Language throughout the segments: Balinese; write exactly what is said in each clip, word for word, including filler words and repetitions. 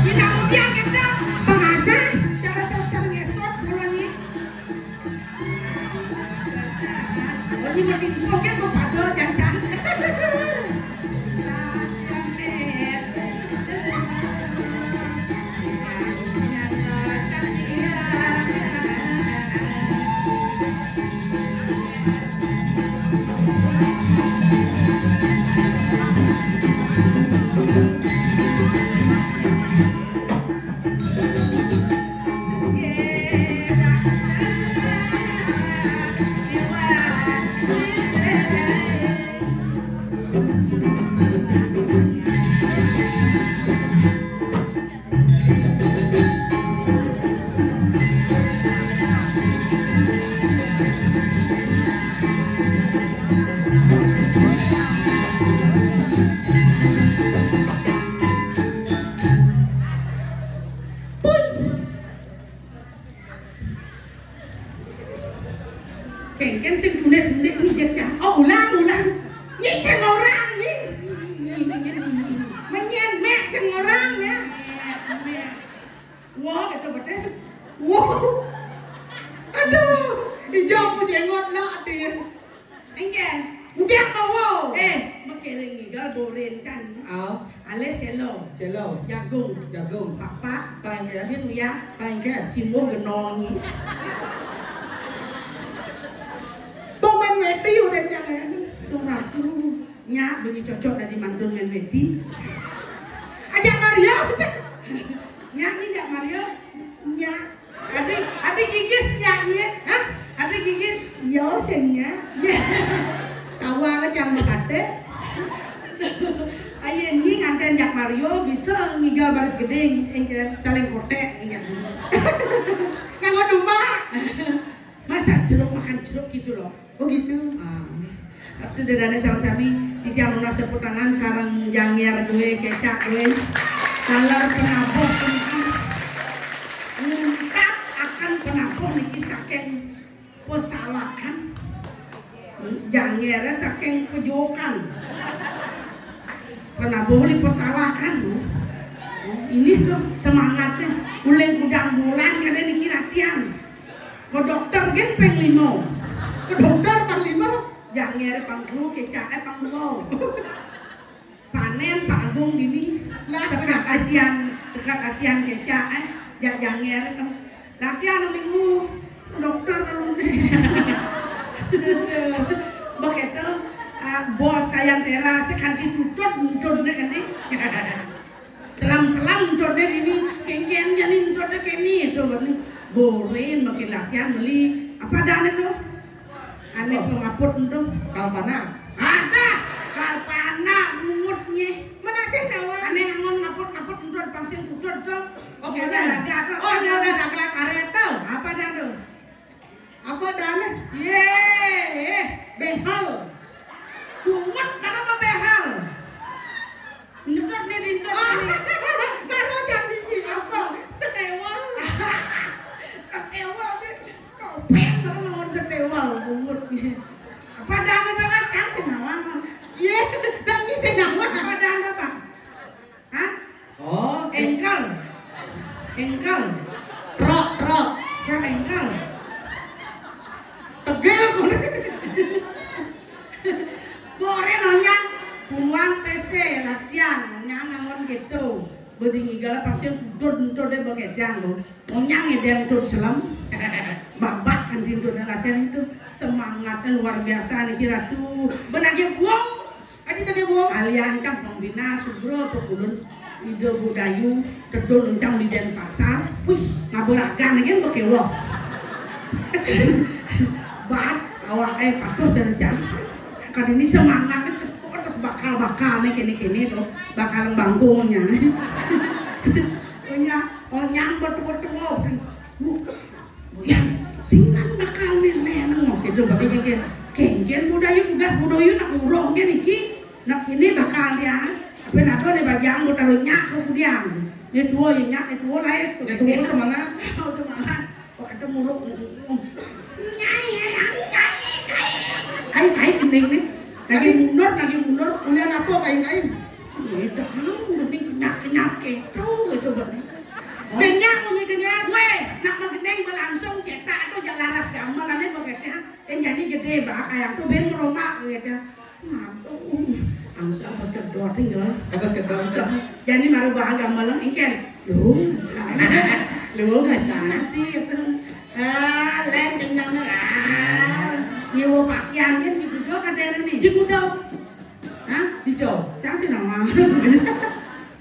Pinangudian kita bahasa cara sasar ngesot mulanya. Ini makin mungkin mau pada jangan. Kengken sing tundek-tundek ngijet jam. Oh, ulang, ulang. Ini sing orang ini. Ini, ini, ini, ini. Menyen mek sing orang ya. Mek, mek. Wah, kata betul. Wah. Aduh, hijau aku jengot lah, Adin. Engken. Udah mau. Eh, makele ngigal boren kan. Au. Ale selo. Selo. Jagung. Jagung. Papak. Paengke. Dia nuya. Paengke. Simbo genongi. Pemain weti udah jangan. Tuh ratu. Nya bunyi cocok dari mantun main weti. Ajak Mario. Nya ni ajak Mario. Nya. Ada, ada gigis nyanyi, hah? Ada gigis. Iya, sing nya. Iya. Tawa aja sama kate. Ayo ni nganten jak Mario bisa ngigal baris geding, engke saling kotek, ingat dulu. Nganggo domba. Masa jeruk makan jeruk gitu loh. Oh gitu. Ah. Waktu dadane sami-sami titiang nunas tepuk tangan sareng Jangger duwe kecak duwe. Taler penabuh puniki. Ngungkap akan penabuh niki saking pesalakan. Hmm, Jangger saking pejokan. Penabuh li pesalakan, Bu. Ini tuh semangatnya. Uleng gudang bulan ada niki latihan. Ko dokter gen peng limo. Ko dokter pang limo. Jangger pang telu, kecake pang duo. Panen Pak Agung dini. Lah. Sekat atian, sekat atian kecake, jak Jangger kan. Latihan minggu dokter lalu. Begitu, ah, bos saya teras kan ditutut, tutut kan. Selam-selam entut deh ini, kengkeng jani entut deh keni itu bani. Borin makin latihan meli. Apa dane tuh? Ane pengaput entu. Kalpana. Ada. Kalpana mungutnya. Mana sih tawa? Ane angon ngaput-ngaput entut pang sing tutut tuh. Oke, olahraga tuh. Oh, ada olahraga karet tuh. Apa dah tuh? Apa dane? Ye, behal. Bungut karena apa behal? Entut nih, entut nih. Baru jam bisi apa? Setewal. Setewal sih. Kopeng baru ngomong setewal, bungut nih. Apa dane, dane cang sing nawang? Iya, dan sing nawang. Apa dane, Pak? Hah? Oh, engkel. Engkel. Trok, trok. Trok engkel. Tegel kono. Bore nonyang buang P C latihan, nonyang ngangon gitu. Bedi ngigal pasti udut-udut deh bekedang lo. Nonyang ya dia udut selam. Babak kan udut latihan itu semangatnya luar biasa nih kira tuh. Benage buang. Adi dage buang. Alian kan pembina subro pekulun. Ida Budayu tedun encang di Denpasar. Wih, ngaba ragan kan bekewa. Bat awak eh patuh terjang. Kan ini semangatnya tepuk terus bakal-bakal nih kini-kini tuh. Bakal bangkungnya. Punya onyang betul-betul. Yang singan bakal nih leneng gitu bagi kengken. Kengken Budayu tugas Budayu nak urung kan iki. Nak ini bakal dia. Apa nak ada bajang mau taruh nyak ke kudiang. Dia tua ya nyak, dia tua lah es. Dia tua semangat. Oh, semangat. Kok ada muruk. Nyai, nyai, nyai, kai. Kai, kai gending nih. Lagi mundur, lagi mundur. Ulian apa kain-kain? Sudah, udah nih kenyap-kenyap gitu, gitu, Bang. Kenyap, punya kenyap. Weh, nak magending berlangsung cetak tuh jak laras gamelan nih, pokoknya. Yang jadi gede, Bang, kayak tuh ben meromak, gitu. Aduh, angsa pas kedot tinggal. Pas kedot. Angsa. Jadi maru bahaga meleng ikan. Lu, lu nggak sana. Nanti itu. Ah, lain kenyang lah. Nyewa pakaian kan di gudang ada nih. Di gudang. Hah? Di jauh. Cang sih nama.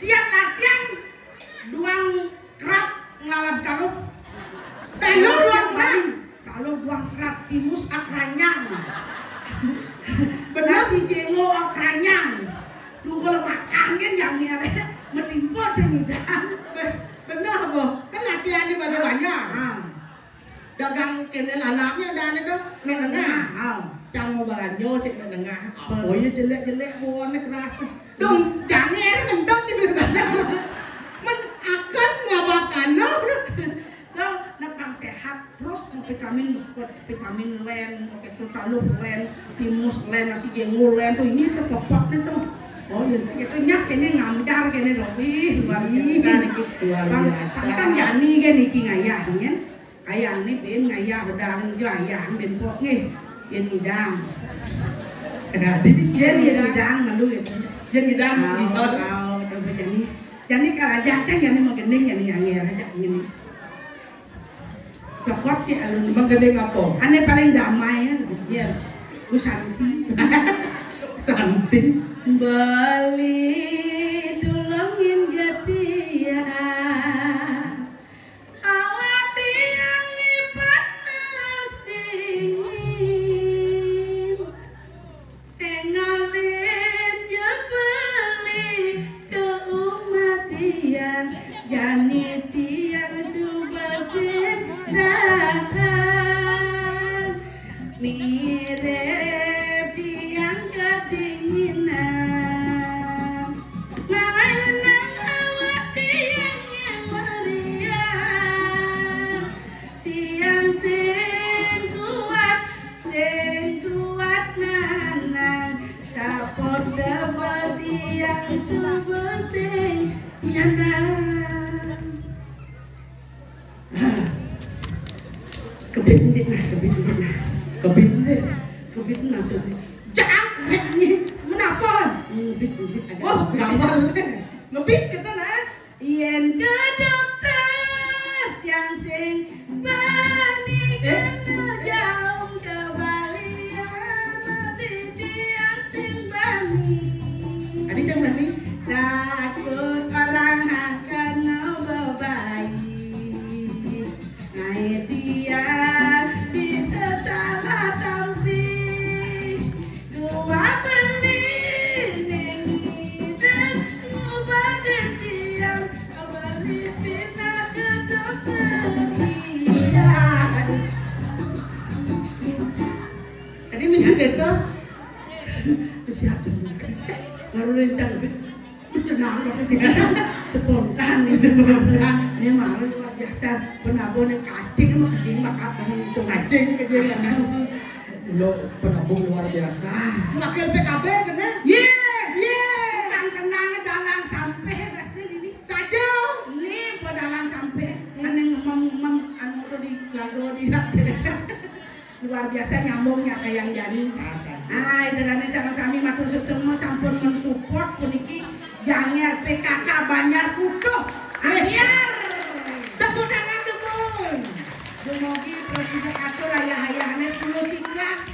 Tiap latihan duang kerap ngelalap taluh. Taluh duang kerap. Taluh duang kerap timus akranyang. Bener. Nasi jengo akranyang. Tunggu makan kan yang nyare metimpa sing ngidang. Bener apa? Kan latihan di balai banyak. Ah. Dagang kene lalapnya dan itu menengah. Ah. Cang mau belanja sih menengah. Apa ya jelek-jelek buahnya keras tuh. Dong, jangan ngendong di mana. Men akan ngabak tanah. Lo nepang sehat terus mau vitamin support vitamin len, mau itu taluh len, timus len, nasi jengol len tuh ini tuh pokoknya tuh. Oh ya saya itu nyak ini ngamdar kene loh. Ih, luar biasa nih. Luar biasa. Bang, kan jani kan iki ngayah nih. Ayah nih bin ngayah udah ring jo ayah bin pok nih. Bin idang. Jadi dia idang malu ya. Jadi idang. Kau, kau, coba jani. Jani kalau aja kan jani mau gending jani nyanyi aja gini. Cokot sih alun. Emang gede apa? Ane paling damai ya. Iya. Ku Santi. Santi. Bali tulungin jati ya. Awak tiang ni panas dingin. Tengalin je beli ke umat tiang, jani tiang suba sing datang. Mirip tiang kedinginan, mainan awak tiang yang meriah. Tiang sing kuat, sing kuat nanang, sapot dapat tiang subuh sing nyanang. Kebit ndik nah, kebit ndik nah. Kebit ndik. Kebit nah sudah. Jangan kebit ndik. Menapa? Ngebit, ngebit agak. Oh, gampang. Ngebit kita nah. Yen ke dokter tiang sing bani kena jaum kebalian masih tiang sing bani. Adi sing bani? Takut orang akan bebayi. Ngai tiang bisa salah tampi. Dua beli ning ida ngubatin tiang beli pindah ke dokter tiang. Tadi mesti beda. Siap. Baru rencang. Tenang, aku sih spontan nih, spontan. Ini malu luar biasa. Penabur nih kacing sama kacing bakat temen itu. Kacing kecil ya. Lo penabur luar biasa. Wakil P K B kena? Ye, ye. Tenang, tenang, dalang sampai dah sini ini. Saja. Ini pedalang sampai. Ane ngemem-ngemem anu tuh di lagu di hati. Luar biasa nyambungnya kayak jani. Ah, itu dan sareng sami matur suksma sampun mensupport puniki Janger P K K Banjar Utuh. Anyar. Tepuk tangan dukung. Dumugi prasida atur ayah-ayahane tulus ikhlas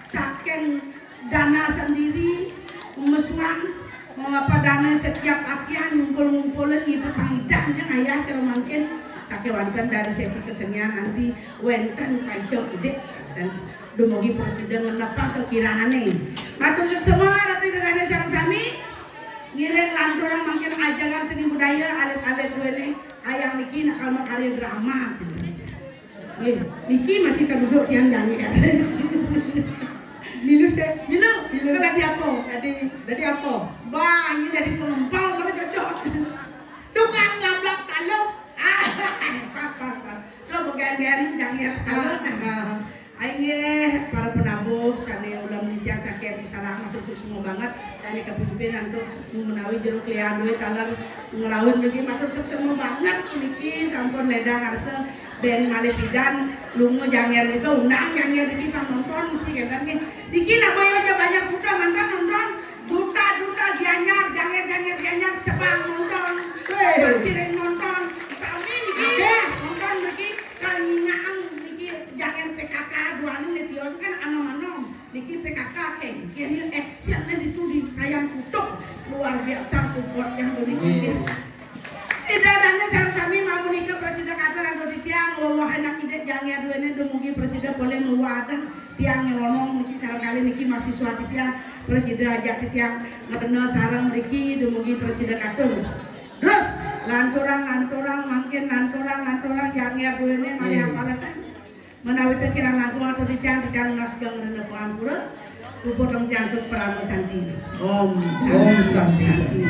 saking dana sendiri mesuang Apa dana setiap latihan ngumpul-ngumpulin gitu pangidahnya ayah kalau mungkin sakewanten dari sesi kesenian nanti wenten pajak ide dan dumugi presiden menepang kekirangane. Matur suksma Ratu Ida Dané sareng sami. Ngiring lanturang mangkin ajaran seni budaya alit-alit duwene ayang niki nakal makarya drama. Nggih, niki masih kaduduk tiang jangir. Milu sih. Milu, milu. Dadi apa? Dadi, dadi apa? Wah, ini dari pengempal mana cocok. Tukang lablak taluh. Ah, pas, pas, pas. Lo pegang-pegang jangir taluh. Ah, ah. Inggih, para penabuh sane ulam nitya saking salah matur suksma banget. Sane kepimpin antuk menawi jero klian duwe taler ngrawuh mriki matur suksma banget niki sampun ledang ngarsa ben malih pidan lunga jangir nika undang jangir niki panonton mesti kenten nggih. Niki nak boyo aja banyak buta mantan nonton duta-duta Gianyar jangir-jangir Gianyar cebang nonton. Weh. Masih nonton. Sami niki nonton niki kan nyingaang niki jangir P K K duane nitya kan anom-anom. Niki P K K kengken action-nya itu di Sayan Kutuk luar biasa support yang begitu. Ida dane sareng sami mangku nika presida katur antuk titiang wewahan anak ide jangir duene dumugi presida boleh mewadah tiang nyelonong niki sareng kali niki mahasiswa titiang presida ajak titiang ngena sareng mriki dumugi presida katur. Terus lanturang lanturang mangkin lanturang lanturang jangir duene malih aparatan. Menawi kirang langkung atur titiang titiang nunas geng rena pangampura. Puput teng jantuk parama santi. Om Santi. Om Santi.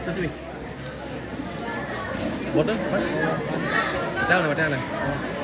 Sasini. Water, what? Water, water.